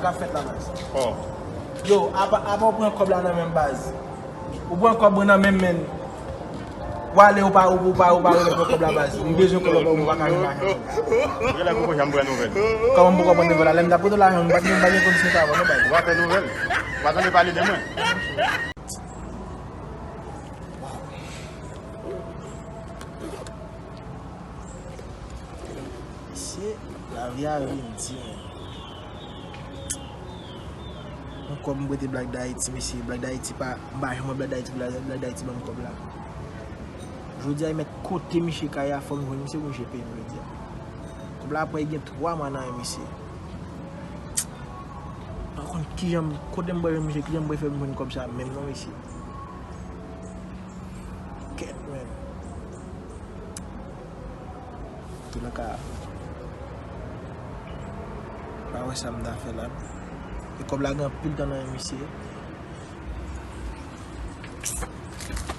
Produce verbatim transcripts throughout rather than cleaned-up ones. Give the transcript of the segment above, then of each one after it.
K ap fèt la, baz? Oh. Yo, apa, apa w pran kòb la nan men m, baz? Ou pran kòb mwen nan men m, men. W ale, ou pa, ou pa, ou pa remèt mwen kòb la, baz. M bezwen kòb la, baz, m pa ka jwenn lajan. Genlè ou poko janm pran nouvèl. Kòman m poko pran nouvèl la? Lè m t ap pote w lajan, m pa t, m pa t gen kondisyon sa avè w, non, baz. Ou pa fè nouvèl. Ou pa tande pale de mwen. Mesye, lavi a vin di, men. Yon kòb m prete Black Dayiti, mesye. Black Dayiti pa, m pa janm wè Black Dayiti, Black, Black Dayiti ban m kòb la. Jodi a, li mèt kote misye kay a, fò m jwenn misye pou misye peye m jodi a. Kòb la pral gen twa mwa nan men misye. M pa konn kijan, kote m pral jwenn misye, kijan m pral fè pou m jwenn kòb sa menm non, mesye. Kèt, men. Antouka, pa wè sa m ta fè la. E kòb la gen anpil tan nan men misye.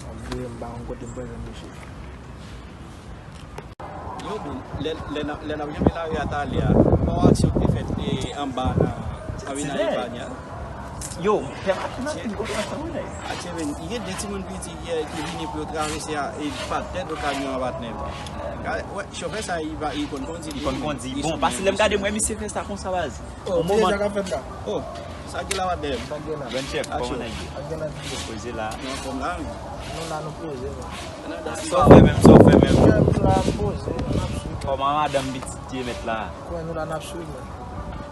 Ann vire m pa konn kote m pral jwenn misye. Yo, men, lè, lè n ap, lè n ap janbe lari a talè a, pa yon aksyon ki te fèt, e, anba nan, anvi nan Epanya. Yo, fè m ap nan pil konprann sa, wi, nèg. Atye, men, gen de timoun piti yè ki vini pou yo travèse a, e, patnè do kamyon an, patnè. Wè, chofè sa, li va, li konn kondi, li konn kondi. Bon, paske lè m gade, m wè misye fè sa konsa, baz. Oh, yon moman. Deja k ap fèt la. Oh, sa ki la, patnè? Sa ki la? Grann chèf, kòman nèg yo? Ak gen nan pye. Poze la. Nou anfòm la, wi. Nou la, nou poze, men. Sa w fè menm, sa w fè menm? Chèf la, poze, n ap swiv. Kòman madanm pitit ye mèt la? Kwè nou la, n ap swiv, men.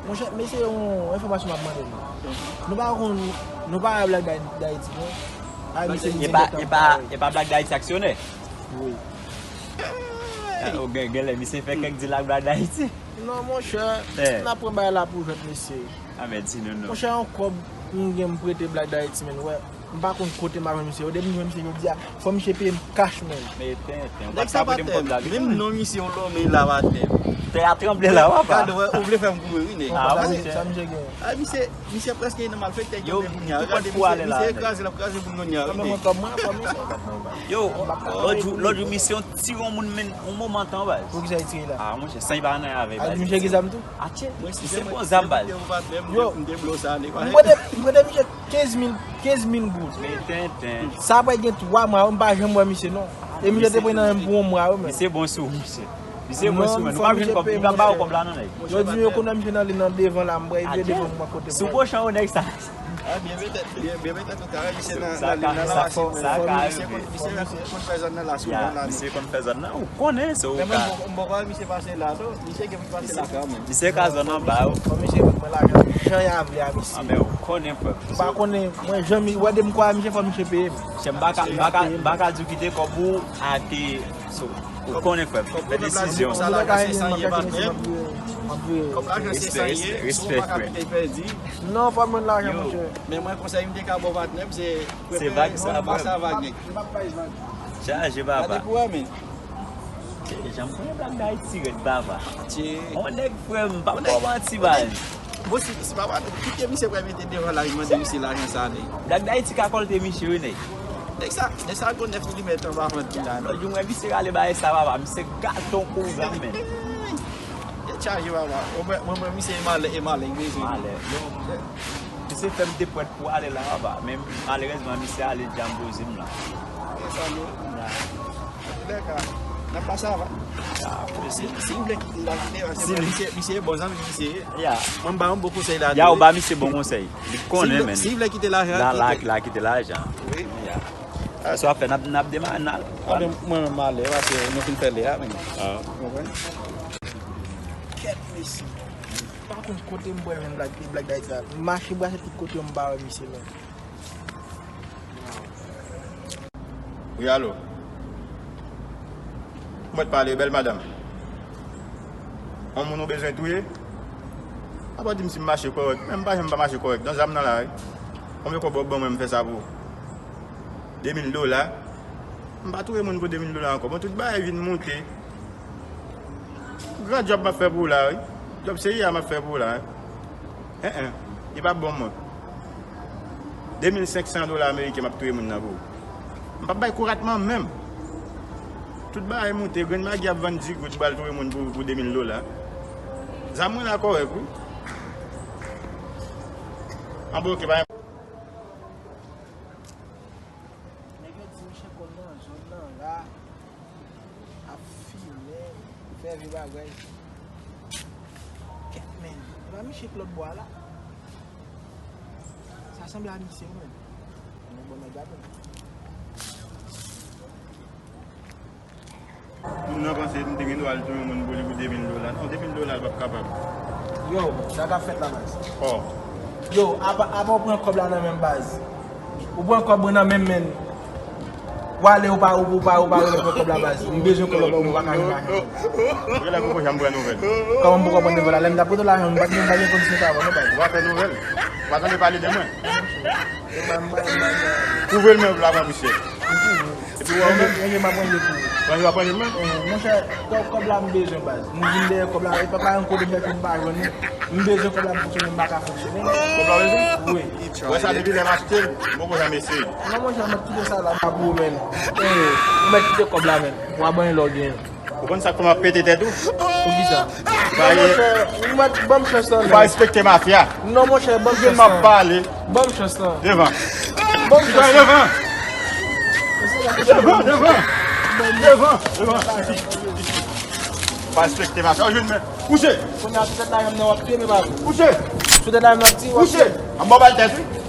Monchè, men se yon enfòmasyon m ap mande nou. Nou pa konn, nou pa wè Black Day-, Dayiti, non? A, misye, misye e pa, gentan e pa, pare. E pa Black Dayiti aksyonè? Wi. Ah, ou gen, genlè, misye fè kèk dil ak Black Dayiti. Non, monchè, n ap pran bagay la pou jwèt, mesye. Ah, men di nou non. Monchè, yon kòb m gen m prete Black Dayiti, men, wè. M pa konn kote m a jwenn misye. Yo, depi m jwenn misye jodi a, fò misye peye m kach, men. Men tenten, ou pa t ka prete m kòb la, menm non misye, yon lòm la, patnè. Tè a tranble la, papa. Gade, wè, ou vle fè m kouri, wi, nèg. Ah, wi, sa misye gen. Ah, misye, misye prèske nan malfektè, yo, tonbe kounye a. Gade, misye, misye kraze, l ap kraze moun kounye a, wi, nèg. Yo, lòt jou, lòt jou, misye tire yon moun, men, yon moman tan, baz. Poukisa li tire la? Ah, monchè, san li pa nan avè, baz. Misye gen zam tou? Atye, misye pran zam, baz. Yo, m prete, m prete misye kenz mil, kenz mil goud. Men tenten. Sa pral gen twa mwa, m pa janm wè misye, non. E misye te pran nan men m pou yon mwa, wi, men. Misye bon sou, misye. Misye bon sou, men. Nou pa jwenn kòb, li pa ba ou kòb la, non, nèg. Yo di yo konnen misye nan li nan devan la, m prale vire devan m wè kote m prale. Sou pwochan, nèg sa. Ah, byen petèt, byen, byen petèt, ou ka wè misye nan, nan, nan, nan lamashin, sa ka rive. Misye konn fè zòn nan la, sou zòn la, misye konn fè zòn nan, ou konnen, se ou ka. Men mwen, m poko wè misye pase la, non. Misye gen pou pase la kanmenm. Misye ka zòn anba, wi. Fò misye mwen lajan, jan y a vle a misye. Ah, men ou konnen, frè m. Ou pa konnen, mwen, jan mi, wè de m kwè a misye, fò misye peye m. Chè, m pa ka, m pa ka, m pa ka di w kite kòb ou ate, so, ou konnen, frè m. Fè desizyon. Kòb lajan se san ye, patnè. Kòb lajan se san ye, si w pa ka kite pèdi. Non, fò m jwenn lajan, monchè. Men mwen konsèy m te ka ba w patnè m se prepare yon pase a vag nèg. Chaje papa. Gade pou wè men. Jan m konnen Black Dayiti rèd papa. On nèg frè m, pa ba w manti baz. Bon, si, si papa, kite misye pral mete devan la, li mande misye lajan sa nèg. Black Dayiti ka kòlte misye wi nèg. Nèg sa, nèg sa gon nèf milimèt anba vant li la non. Lòt jou m wè misye rale bagay sa papa, misye gate yon kou zam men. Tèt chaje papa. Mwen, mwen, mwen, misye e malè, e malè, li bezwen. Malè. Misye fè m te prèt pou ale la papa, men malerezman misye ale deja m poze m la. E sa nou. Antoulèka, n ap pase avan. Si, si w vle kite la, kite, paske misye, misye bon zanmi misye ye. Mwen m ba yon bon konsèy la. Ya, ou ba misye bon konsèy. Li konnen men. Si w vle kite lajan, la, la, kite. La kite lajan. Wi. Sa w ap fè, n ap, n ap demare, n al. Mwen menm m ale, paske nou fin fè lè a, men. Ou konprann? Kèt, mesye. M pa konn kote m pral jwenn Black, Black Dayiti la. M mache brase tout kote yo, m pa wè misye menm. Wi, alo. Ou mèt pale, bèl madanm. On moun ou bezwen touye? Apa di m si m mache kòrèk. Men m pa janm pa mache kòrèk. Nan zam nan la, wi. Konbyen kòb w ap ban mwen m fè sa pou ou? De mil dola. M pa touye moun pou de mil dola ankò. Bon, tout bagay vin moute. Gran djòb m ap fè pou ou la, wi. Djòb serye a m ap fè pou ou la, wi. En, en. Li p ap bon mwen. De mil senk san dola ameriken m ap touye moun nan pou ou. M p ap bay kou ratman menm. Tout bagay moute, grenn magi ap vann di goud, m pral touye moun pou, pou de mil dola. Zam mwen la kòrèk, wi. An bloke, pa gen. Nèg yo di Michel Paul nan zòn nan la ap fimen, fè vye bagay. Kèt, men. E pa Michel k lòt bò a la? Sa sanble a Michel, wi, men. Bon, nèg la bon. Moun nan panse m te gen dwa al touye yon moun pou li pou de mil dola. Non, de mil dola l p ap kapab. Yo, sa k ap fèt la, baz? Oh. Yo, apa, apa w pran kòb la nan men m, baz? Ou pran kòb mwen nan men m, men. W ale, ou pa, ou pa, ou pa, ou pa pran kòb la, baz. M bezwen kòb la, ou pa ka jwenn lajan. Ou genlè poko janm pran nouvèl. Kòman m poko pran nouvèl la? Lè m t ap pote w lajan, m pa t gen, m pa t gen kondisyon sa avè w, non, baz. Ou pa fè nouvèl. Ou pa tande pale de mwen. Kouvri l men, la pa pousyè. Epi wè w menm. Ranje, ranje, m ap ranje pou ou. Ranje w ap ranje m menm? Eh, monchè, kòb, kòb la m bezwen, baz. M vin dèyè kòb la, e pa, pa yon kote m mèt m pa jwenn li. M bezwen kòb la pou fonksyone, m pa ka fonksyone. Kòb la bezwen? Wi. Wè sa, depi lè m achte l, m poko janm eseye. Non, monchè, m ap kite sa la, m ap ou, men. Eh, ou mèt kite kòb la, men. W a ban lè w gen. Ou konn sa k fè m ap pete tèt ou? Poukisa? Ba, non, monchè, ou mèt ban m chans lan, ou pa respekte mafya. Non, monchè, ban m chans lan. Ban m pale. Ban m chans lan. Devan. Ban m chans lan. Devan. Devan, devan. Devan, devan. Ou pa respekte mafya. Ou jwenn men. Kouche. Kounye a, sou tèt la, yon nan w ap tiye, men pa vre. Kouche. Sou tèt la, yon nan w ap tiye, w ap tiye. Kouche. An ba w bal tèt, wi.